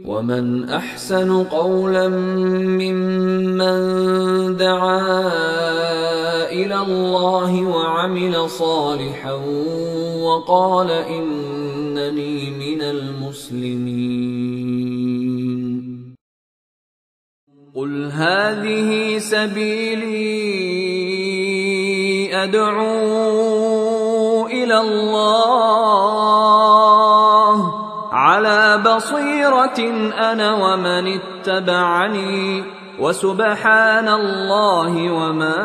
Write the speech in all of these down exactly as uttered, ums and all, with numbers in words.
ومن أحسن قولا ممن دعا إلى الله وعمل صالحا وقال إنني من المسلمين. قل هذه سبيلي أدعو إلى الله على بصيرة أنا ومن اتبعني وسبحان الله وما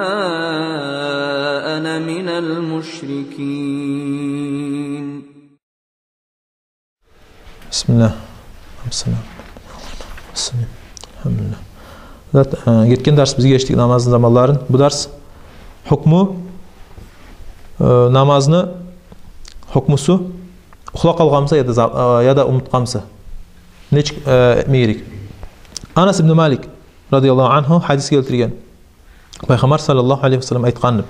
أنا من المشركين. Бисмиллагь. Бисмиллагь. Алгьамдулиллагь. Зат, э, гетген дарс бизге гечдик намазны заманларын. Бу дарс гьукму, э, намазны гьукмусу, ухлап къалгъанмыса яда за-, э, яда унутгъанмыса, нечик, э, этме герек? Анас ибн Малик радияллагьу ангьу гьадис гелтирген. Пайхаммар саллаллагьу алайгьи ва саллам айтгъанны: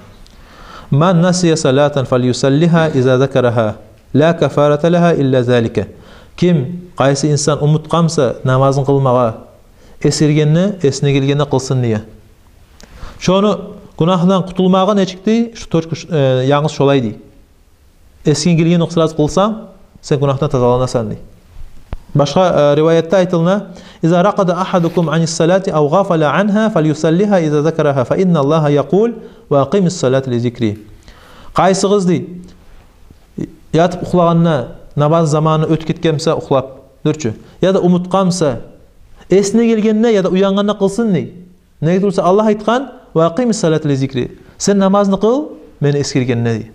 «Ман насия салатан фальюсаллигьа иза закарагьа, ла каффарата лагьа илла залика». Ким, къайсы инсан унутгъанмыса намазын къылмагъа, эсгергенде, эсине гелгенде къылсын дей. Шону гюнагьындан къутулмагъы нечик дей? Шу точка, ш-, э, янгыз шолай дей. Эсинге гелгенде сразу къылсанг, сен гюнагьдан тазаланасан дей. Башгъа, э, риваятда айтылына: «Иза ракъада агьадукум анис салати ав гъафала ангьа фальюсаллигьа иза закарагьа, фа инналлагьа якъул: ва акъимис салата ли зикри». Къайсыгъыз дей, ятып ухлагъанда намаз заманы оьтюп гетгенмиса ухлап, дюрчю, яда унутгъанмыса, эсине гелгенде яда уянгъанда къылсын дей. Неге турса Аллагь айтгъан: «Ва акъимис салата ли зикри». Сен намазны къыл мени эсгергенде дей.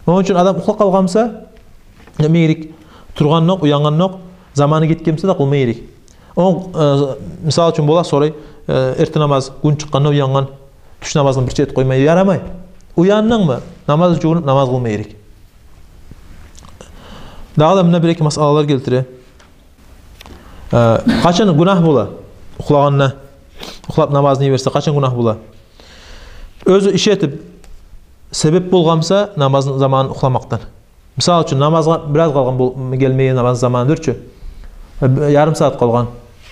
Ону учун адам ухлап къалгъанмыса, не этме герек? Тургъандокъ, уянгъандокъ, заманы гетгенмиса да къылма герек. О, э, мисал учун бола сорай, э, эрте намаз, гюн чыкъгъанда уянгъан, тюш намазны бирче этип къоймай, ярамай. Уяндынгмы, намаз жувунуп намаз къылма герек. Дагъы да мунда бир-эки масъалалар гелтире. Э, къачан гюнагь бола? Ухлагъанда, ухлап намазны йиберсе, къачан гюнагь бола? Оьзю иш этип, себеп болгъанмыса намазны заманын ухламакъдан. Мисал учун, намазгъа бираз къалгъан бол-, гелмеге намаз заманы, дюрчю, э, ярым сагьат къалгъан,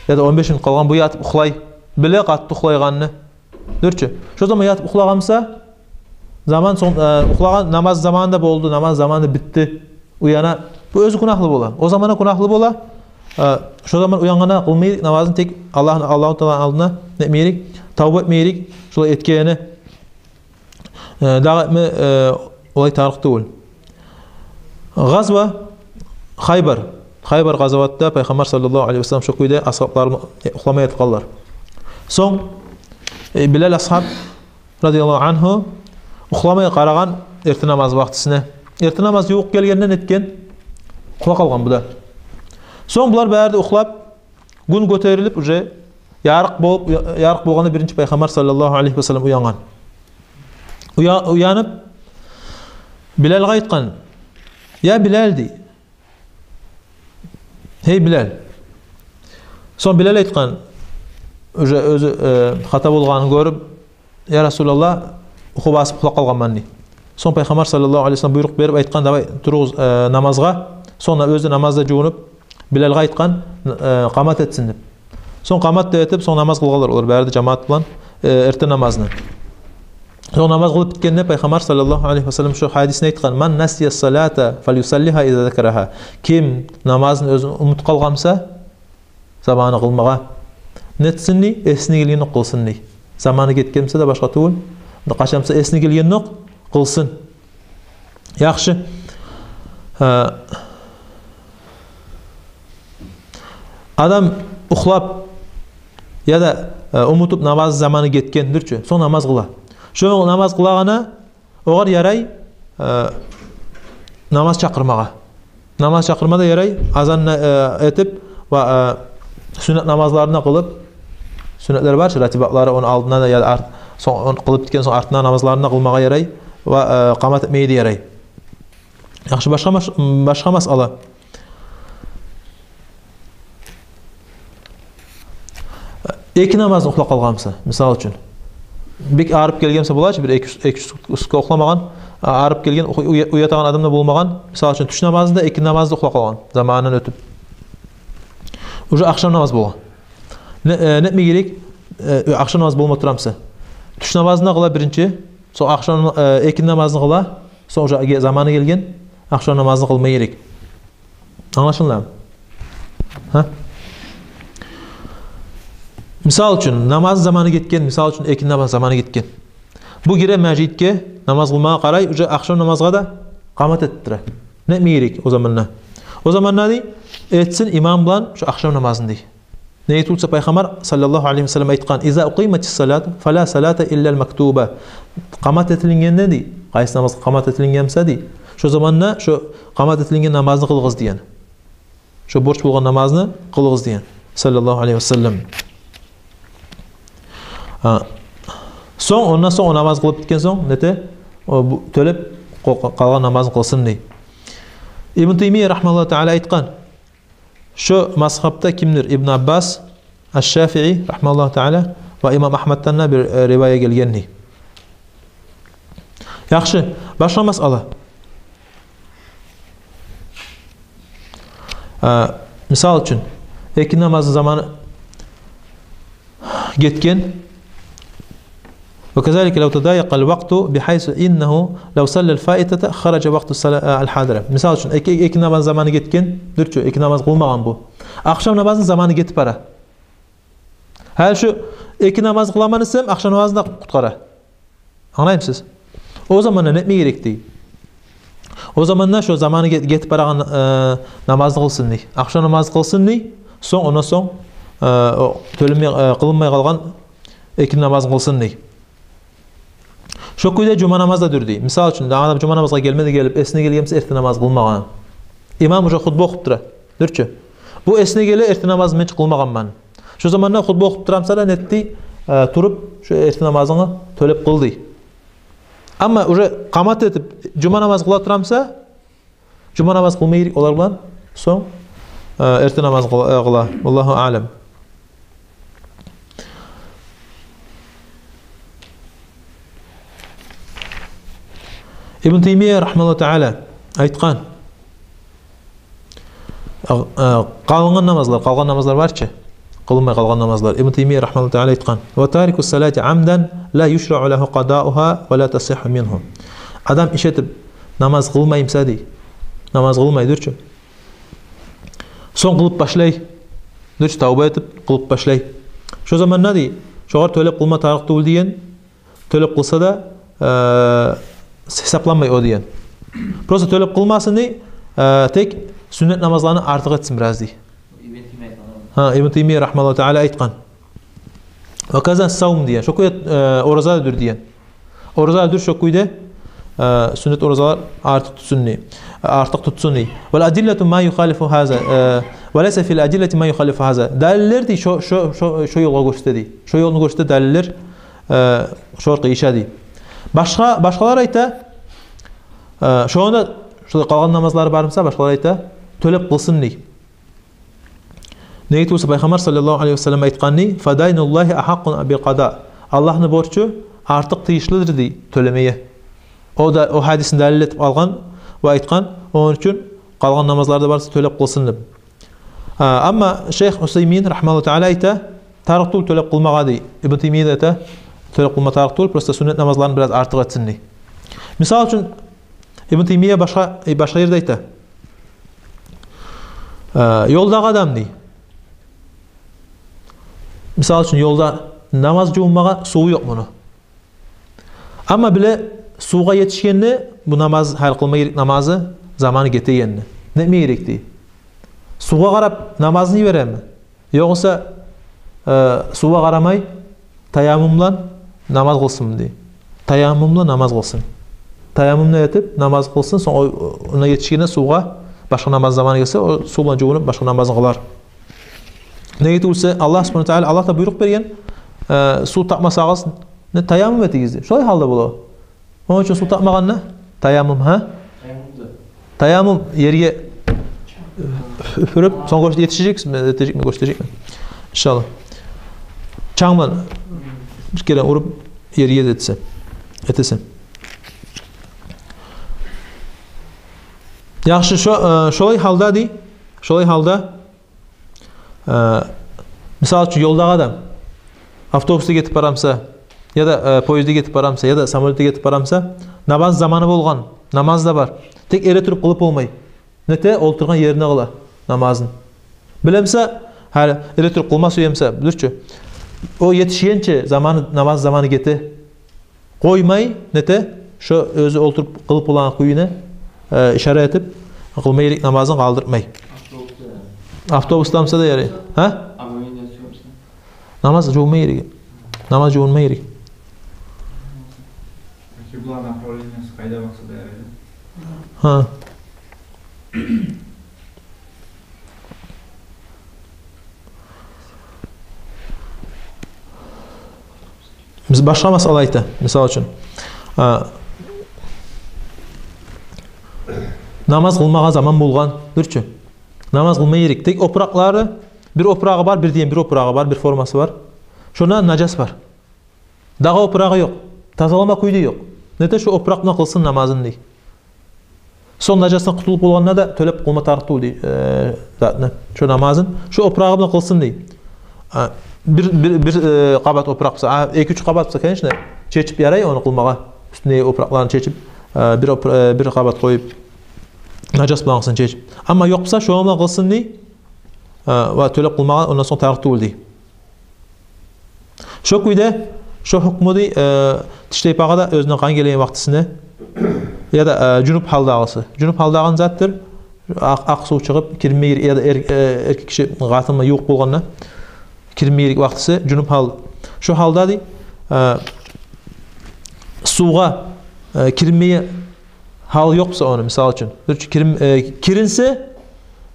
яда он беш минут къалгъан, бу ятып ухлай, биле къатты ухлайгъанны, дюрчю. Шо заман ятып ухлагъанмыса, заман сонг, э, ухлагъан, намаз заманы да болду, намаз заманы да битди. Уяна, бу оьзю гюнагьлы бола. О заман да гюнагьлы бола. Э, шо заман уянгъанда къылма герек намазны, тек Аллагьны, Аллагьу Тааланы алдына не этме герек? Тавба этме герек шолай этгенине. Э, дагъы этме, э, олай тарыкъ тюгюл. Гъазва Хайбар. Хайбар гъазаватда Пайхаммар саллаллагьу алайгьи ва саллам шо кюйде асгьаблары ухламай ятгъанлар. Сонг, э, Билал асгьаб радияллагьу ангьу ухламай къарагъан эрте намаз вакътисине. Эрте намаз ювукъ гелгенде не этген? Ухлап къалгъан бу да. Сонг булар бары да ухлап, гюн гётерилип, уже ярыкъ болуп, уя-, ярыкъ болгъанда биринчи Пайхаммар саллаллагьу алайгьи ва саллам уянгъан. Уя-, уянып, Билалгъа айтгъан: «Я Билал, – дей. – Гьей Билал». Сонг Билал айтгъан, уже оьзю, э, хата болгъанын гёрюп: «Я Расулаллагь, юху басып ухлап къалгъанман», – дей. Сонг Пайхаммар саллаллагьу алайгьи ва саллам буйрукъ берип айтгъан: «Давай, туругъуз, э, намазгъа». Сонг да оьзю намазда жувунуп, Билалгъа айтгъан, э, къамат этсин деп. Сонг къамат да этип, сонг намаз къылгъанлар олар бары да жамаат булан, э, эрте намазны. Сонг намаз къылып битгенде Пайхаммар саллаллагьу алайгьи ва саллам шо гьадисни айтгъан: «Ман насия салата фальюсаллигьа иза закарагьа». Ким намазны оьзю унутуп къалгъанмыса, заманы къылмагъа, не этсин дей? Эсине гелгендокъ къылсын дей. Заманы гетгенмисе де башгъа тюгюл, къачанмыса эсине гелгендокъ къылсын. Яхшы. Э, адам ухлап яда, э, унутуп намаз заманы гетгендир чи, сонг намаз къыла. Шо намаз къылагъанда огъар ярай, э, намаз чакъырмагъа. Намаз чакъырма да ярай, азан да, э, этип, ва, э, сюннет намазларын да къылып, сюннетлер бар чы, ратибатлары, ону алдына да, яда арт-, сонг, ону къылып битген сонг артына намазларын да къылмагъа ярай, ва, э, къамат этмеге де ярай. Яхшы, башгъа маш-, башгъа масъала. Эки намазны ухлап къалгъанмыса, мисал учун. Бек арып гелгенмиса, бола чы бир эки-уьч, эки-уьч сутка ухламагъан, а, арып гелген, уя-, уятагъан адам да болмагъан. Мисал учун, тюш намазны да, экинди намазны да ухлап къалгъан, заманындан оьтюп. Уже ахшам намаз болгъан. Не, э, не этме герек? Э, ахшам намаз болма турамса, тюш намазын да къыла биринчи, сонг ахшам, э, экинди намазын къыла, сонг уже ге-, заманы гелген ахшам намазын къылма герек. Англашылдымы? Гьа? Мисал учун, намазны заманы гетген, мисал учун, экинди намазны заманы гетген. Бу гире межитге намаз къылмагъа, къарай, уже ахшам намазгъа да къамат этип тура. Не этме герек о заманда? О заманда, дей, этсин имам булан шо ахшам намазын, дей. Неге тюгюл буса, Пайхаммар саллаллагьу алайгьи ва саллам айтгъан: «Иза укъиматис салат, фала салата иллал мактуба». Къамат этилингенде, дей, къайсы намаз къамат этилинген буса, дей, шо заманда шо къамат этилинген намазны къылыгъыз деген. Шо борч болгъан намазны къылыгъыз деген, саллаллагьу алайгьи ва саллам. А, сонг, ондан сонг, о намаз къылып битген сонг, нете, о, бу, тёлеп, къо-, къалгъан намазын къылсын, дей. Ибн Таймия рагьимагьуллагьу таала айтгъан, шо мазгьабда кимдир? Ибн Аббас, Аш-Шафии рагьимагьуллагьу таала ва имам Агьмаддан да бир, э, ривая гелген, дей. Яхшы, башгъа масъала. А, мисал учун, экинди намазны заманы гетген. Ва казалика лав тадайякъал вакъту бихайсу иннагьу лав саллал фаитата хараджа вакъту сала-, а, ал хадира. Мисал учун, эки, экинди намазны заманы гетген, дюр чю, экинди намаз къылмагъан бу. Ахшам намазны заманы гетип бара. Гьали шу экинди намазны къыламан десем, ахшам намазны да къутгъара. Англаймысыз? О заманда не этме герек, дей? О заманда шо заманы ге-, гетип барагъан, э, намазны къылсын, дей. Ахшам намазны къылсын, дей. Сонг, ондан сонг, э, о тёлемей, э, къылынмай къалгъан экинди намазны къылсын, дей. Шо кюйде жума намаз да дюр, дей. Мисал учун, дагъы да жума намазгъа гелмеди, гелип, эсине гелген буса эрте намаз къылмагъан. Имам уже хутба охуп тура, дюр чю. Бу эсине геле, эрте намазны мен чи къылмагъанман. Шо заманда хутба охуп турамса да, нетди, э, туруп, шо эрте намазынгны тёлеп къыл, дей. Амма уже къамат этип, жума намаз къыла турамса, жума намаз къылма герек олар булан, сонг, э, эрте намаз къыла, э, къыла. Валлагьу аълам. Ибн Таймия рагьимагьуллагьу таала айтгъан, э, э, къалгъан намазлар, къалгъан намазлар бар чы, къылынмай къалгъан намазлар. Ибн Таймия рагьимагьуллагьу таала айтгъан: «Ва тарику салати амдан ла юшрау лагьу къадаугьа ва ла тасихху мингьу». Адам иш этип намаз къылмай буса, дей, намаз къылмай, дюр чю. Сонг къылып башлай, дюр чю, тавба этип къылып башлай. Шо заманда, дей, шогъар тёлеп къылма тарыкъ тюгюл деген, тёлеп къылса да, э, гьисапланмай о деген. Просто тёлеп къылмасын, дей, э, тек сюннет намазланы артыкъ этсин бираз, дей. Гьа, Ибн Таймия рагьимагьуллагьу таала айтгъан. Ва каза савм деген, шо кюйде, э, ораза да дюр деген. Ораза да дюр шо кюйде, э, сюннет оразалар артыкъ тутсун, дей. Артыкъ тутсун, дей. Вал адиллату ма юхалифу гьаза, э, ва лайса фил адиллати ма юхалифу гьаза. Далиллер, дей, шо, шо, шо, шо ёлгъа гёрсете, дей. Шо ёлну гёрсете далиллер, э, шогъар къыйыша, дей. Башгъа, башгъалар айта, э, шонда, шо къалгъан намазлары бар буса, башгъалар айта, тёлеп къылсын, дей. Неге тюгюл буса, Пайхаммар саллаллагьу алайгьи ва саллам айтгъан, дей: «Фадайнуллагьи агьакъкъу би къада». Аллагьны борчу артыкъ тийишлидир, дей, тёлемеге. О да, о гьадисни далил этип алгъан ва айтгъан, ону учун къалгъан намазлар да бар буса тёлеп къылсын деп. А, амма шейх Усаймин рагьимагьуллагьу таала айта, тарыкъ тюгюл тёлеп къылмагъа, дей. Ибн Таймия де айта, тёлеп къылма тарыкъ тюгюл, просто сюннет намазларын бираз артыкъ этсин, дей. Мисал учун, Ибн Таймия башгъа, э, башгъа ерде айта. Э, ёлдагъы адам, дей. Мисал учун, ёлда намаз жувунмагъа суву ёкъ муну. Амма биле, сувгъа етишгенде бу намаз, гьар къылма герек намазы заманы гетегенде. Не этме герек, дей? Сувгъа къарап намазын йибереме? Ёгъесе, э, сувгъа къарамай, таяммум булан намаз къылсынмы, дей. Таяммум булан намаз къылсын. Таяммум булан этип намаз къылсын, сонг о, о, она етишгенде сувгъа, башгъа намаз заманы гелсе, о сув булан жувунуп башгъа намазын къылар. Неге тюгюл буса, Аллагь субгьанагьу ва таала, Аллагь да буйрукъ берген, э, сув тапмасагъыз, не, таяммум этигиз деп. Шолай гьалда бола. Ону учун сув тапмагъанда таяммум, гьа? Таяммум ерге уьфюрюп, сонг гёрсетежекмен, гёрсетежекмен, иншаллагь. Чанг булан бир керен уруп, ерге этесен. Этесен. Яхшы, шо-, э, шолай гьалда, дей, шолай гьалда, Э, мисал учун, ёлдагъы адам автобусда гетип барамса, яда, э, поездде гетип барамса, яда самолётда гетип барамса, намаз заманы болгъан, намаз да бар. Тек эретуруп къылып болмай. Нете, олтургъан ерине къыла намазын. Билемсе, гьали эретуруп къылма сюемсе, билир чи. О етишгенче заманы, намаз заманы гете. Къоймай, нете, шо оьзю олтуруп къылып болагъан кюйюне, э, ишара этип, къылма герек намазын къалдыртмай. Автобусда. Автобусда буса да ярай. Гьа? Аварийный автобусда. Намаз жувунма герек. Намаз жувунма герек. Къыбла направлениеси къайда бакъса да ярай. Гьа. Биз башгъа масъала айта, мисал учун. А, намаз къылмагъа заман болгъан, билир чи. Намаз къылма герек. Тек опуракълары, бир опурагъы бар, бир деген бир опурагъы бар, бир формасы бар. Шонда нажас бар. Дагъы опурагъы ёкъ. Тазалама кюй де ёкъ. Нете, шо опуракъ булан къылсын намазын, дей. Сонг нажасдан къутулуп болгъанда да тёлеп къылма тарыкъ тюгюл, дей, э, затны, шо намазын. Шо опурагъы булан къылсын, дей. А, бир, бир, бир, э, къабат опуракъ буса, а, эки-уьч къабат буса, конечно, чечип ярай ону къылмагъа. Уьстюндеги опуракъларын чечип, э, бир опур-, э, бир къабат къоюп, нажас булангъысын чечип. Амма ёкъ буса, шону булан къылсын, дей. Э, ва тёлеп къылмагъа ондан сонг тарыкъ тюгюл, дей. Шо кюйде, шо гьукму, дей, э, тиштайпагъа да оьзюне къан гелеген вакътисине, яда, э, жунуп гьалдагъысы. Жунуп гьалдагъан затдыр, акъ, акъ сув чыгъып, киринме герек, яда эр-, э, эркек гиши къатынына ювукъ болгъанда, киринме герек вакътиси, жунуп гьал. Шо гьалда, дей, э, сувгъа, э, киринмеге гьал ёкъ буса ону, мисал учун. Бир чи кирин-, э, киринсе,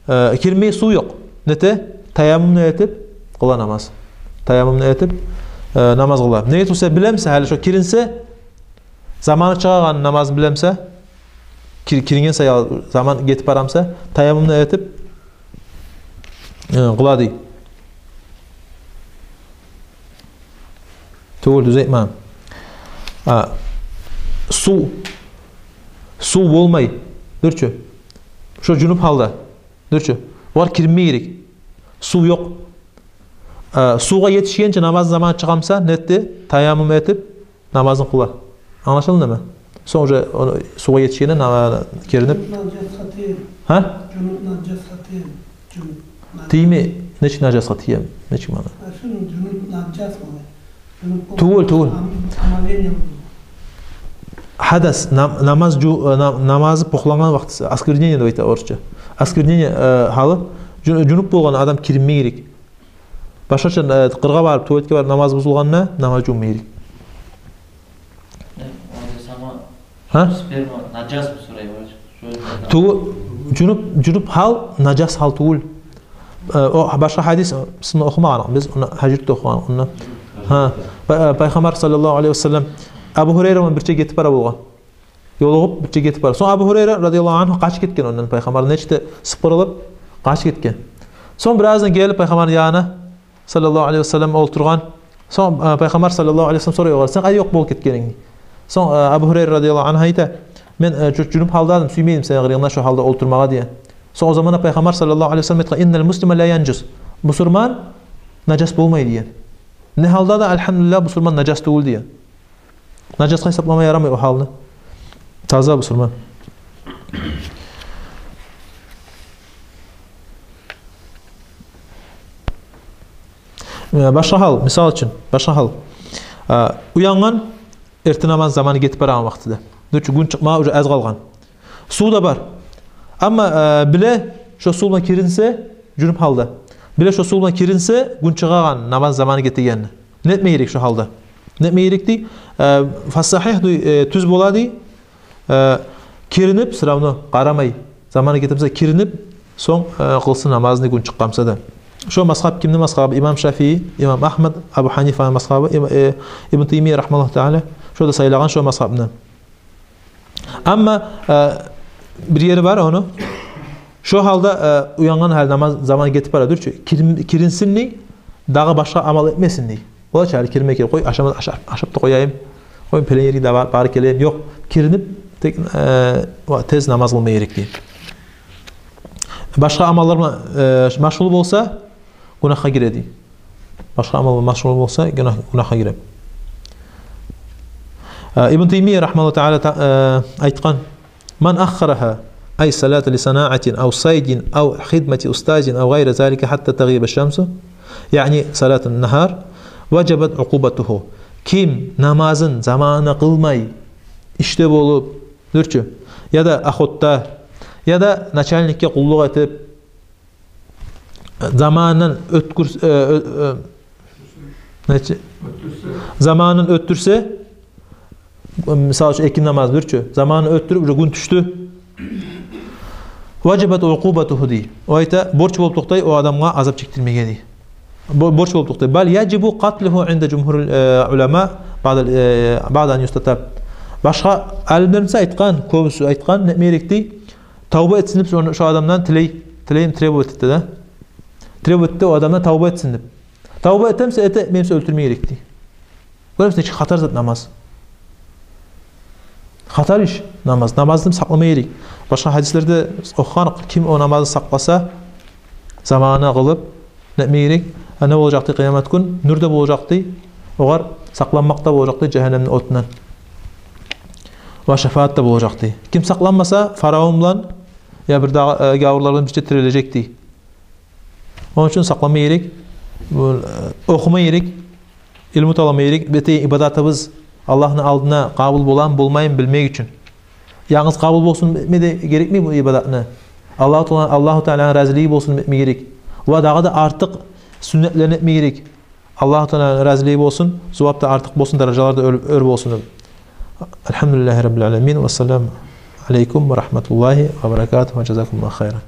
э, киринмеге сув ёкъ. Нете? Таяммумну этип къыла намаз. Таяммумну этип, э, намаз къыла. Неге тюгюл буса, билемсе, гьали шо киринсе, заманы чыгъагъан намазны билемсе, кир-, киринген саялы заман гетип барамса, таяммумну этип, э, къыла, дей. Тюгюл, тюз айтман. А, сув, сув болмай, дюр чю. Шо жунуп гьалда, дюр чю. Огъар киринме герек. Сув ёкъ. А, сувгъа етишгенче намазны заманы чыгъамса, нетди? Таяммум этип, намазын къыла. Англашылдымы? Сонг уже ону сувгъа етишгенде нама-, киринип. Жунуп нажасгъа тие. Гьа? Жунуп нажасгъа тие. Жунуп нажас. Тийме, нечик нажасгъа тие? Нечик маъна? А, шуну жунуп нажас маъна. Жунуп болуп. Тюгюл, тюгюл. Ам-, омовение болду. Гьадас, нам-, намаз жу-, э, нам-, намазы похлангъан вакътиси, осквернение деп айта орусча. Осквернение, э, гьалы, жу-, жунуп болгъан адам киринме герек. Башгъача, э, къыргъа барып, туалетге барып намаз бузулгъанда, намаз жувма герек. Э, онда сама. Гьа? Сперма нажасмы сорай, врач? Шо нажас. Тюгюл, жунуп, жунуп гьал, нажас гьал тюгюл. Э, о башгъа гьадис, э, биз ону охумагъанбыз биз, ону гьажда охугъанбыз ону. Гьа, пай-, э, Пайхаммар саллаллагьу алайгьи ва саллам Абу Гьурайра булан бирче гетип бара болгъан. Ёлугъуп, бирче гетип бара. Сонг Абу Гьурайра радияллагьу ангьу къачып гетген ондан, Пайхаммардан нечик де сыпгъырылып, къачып гетген. Сонг бир аздан гелип Пайхаммарны янына, саллаллагьу алайгьи ва саллам, олтургъан. Сонг, э, Пайхаммар саллаллагьу алайгьи ва саллам сорай огъар: «Сен къайда ёкъ болуп гетгенинг?» Сонг, э, Абу Гьурайра радияллагьу ангьу айта: «Мен, э, жу-, жунуп гьалда эдим, сюймей эдим сени къырыйынгда шо гьалда олтурмагъа», — деген. Сонг о заманда Пайхаммар саллаллагьу алайгьи ва саллам айтгъан: «Инналь муслима ла янжус». Бусурман нажас болмай, деген. Не гьалда да, альгьамдулиллагь, бусурман нажас тюгюл, деген. Нажасгъа гьисаплама ярамай о гьалны. Таза бусурман. Э, башгъа гьал, мисал учун, башгъа гьал. Э, уянгъан, эртен намаз заманы гетип барагъан вакътиде. Дюр чю, гюн чыкъмагъа уже аз къалгъан. Сув да бар. Амма, э, биле, шо сув булан киринсе, жунуп гьалда. Биле, шо сув булан киринсе, гюн чыгъагъан, намаз заманы гетегенни. Нетме герек шо гьалда? Нетме герек, дей? Э, фассагьигь, дей, э, тюз бола, дей, э, киринип, всё равно къарамай, заманы гетип буса, киринип, сонг, э, къылсын намазны, гюн чыкъгъан буса да. Шо мазгьаб кимни мазгьабы? Имам Шафии, имам Агьмад, Абу Ханифаны мазгьабы, им-, э, Ибн Таймия рагьимагьуллагьу таала, шо да сайлагъан шо мазгьабны. Амма, э, бир ери бар ону. Шо гьалда, э, уянгъан гьал, намаз заманы гетип бара, дюр чю. Кирин-, киринсин, дей, дагъы башгъа амал этмесин, дей. Бола чы, гьали киринме герек, къой, ашама-, аша-, ашап да къояйым. Къой, пелен ерге де бар-, барып гелейим. Ёкъ, киринип, тек, э, ва-, тез намаз къылма герек, дей. Башгъа амаллар булан, э, машгъул болса, гюнагьгъа гире дей. Башгъа амал машгъул болса, гюнагь, гюнагьгъа гире. Э, Ибн Таймия, рагьимагьуллагьу таала, та-, э, айтгъан: «Ман аххарагьа, ай салата ли санаатин, ав сайдин, ав хидмати устазин, ав гъайри залика, хатта тагъиба шамсу, яъни салатун нагьар, важабат укъубатугьу». Ким намазын заманына къылмай, ишде болуп, дюр чю, яда охотда, яда начальникге къуллукъ этип, заманын оьткюрс-, э, э, э, нече? Заманын оьтдюрсе, мисал учун, экинди намаз, дюр чю, заманын оьтдюрюп, уже гюн тюшдю. «Важабат укъубатугьу», дей. О айта, борч болуп токътай о адамгъа азап чекдирмеге, дей. Бо-, борч болуп токътай. «Бал яжибу къатлугьу инда жумгьурил, э, улама, баъда, э, баъда ан юстатаб». Башгъа алимлерибиз айтгъан, кёбюсю айтгъан, не этме герек дей? Тавба этсин деп, шо, шо адамдан тилей, тилейим, требовать эте да. Требовать эте о адамдан, тавба этсин деп. Тавба этемсе, эте, этмеймсе, оьлтюрме герек дей. Гёремисиз, нечик хатар зат намаз. Хатар иш намаз. Намазны сакълама герек. Башгъа гьадислерде охугъан, ким о намазны сакъласа, заманына къылып, не этме герек? А не болажакъ дей къыямат гюн? Нюр де болажакъ дей, огъар сакъланмакъ да болажакъ дей жагьаннемни отундан. Ва шафаат да болажакъ дей. Ким сакъланмаса, фараон булан, я бир дагъы, э, гавурлар булан бирче тирилежек дей. Ону учун сакълама герек, бу, э, охума герек, илму талама герек, бу этеген ибадатыбыз Аллагьны алдына къабул боламы, болмаймы билмек учун. Янгыз къабул болсун этме де герекми бу ибадатны? Аллагьу Таала, Аллагьу Тааланы разилиги болсун этме герек. Ва дагъы да артыкъ сюннетлерин этме герек. Аллагьу Тааланы разилиги болсун, зувап да артыкъ болсун, даражалар да оьр, оьр болсун. Альгьамдулиллагьи раббиль аламин. Вассаламу алейкум ва рагьматуллагьи ва баракатугьу. Ва жазакумуллагьу хайран.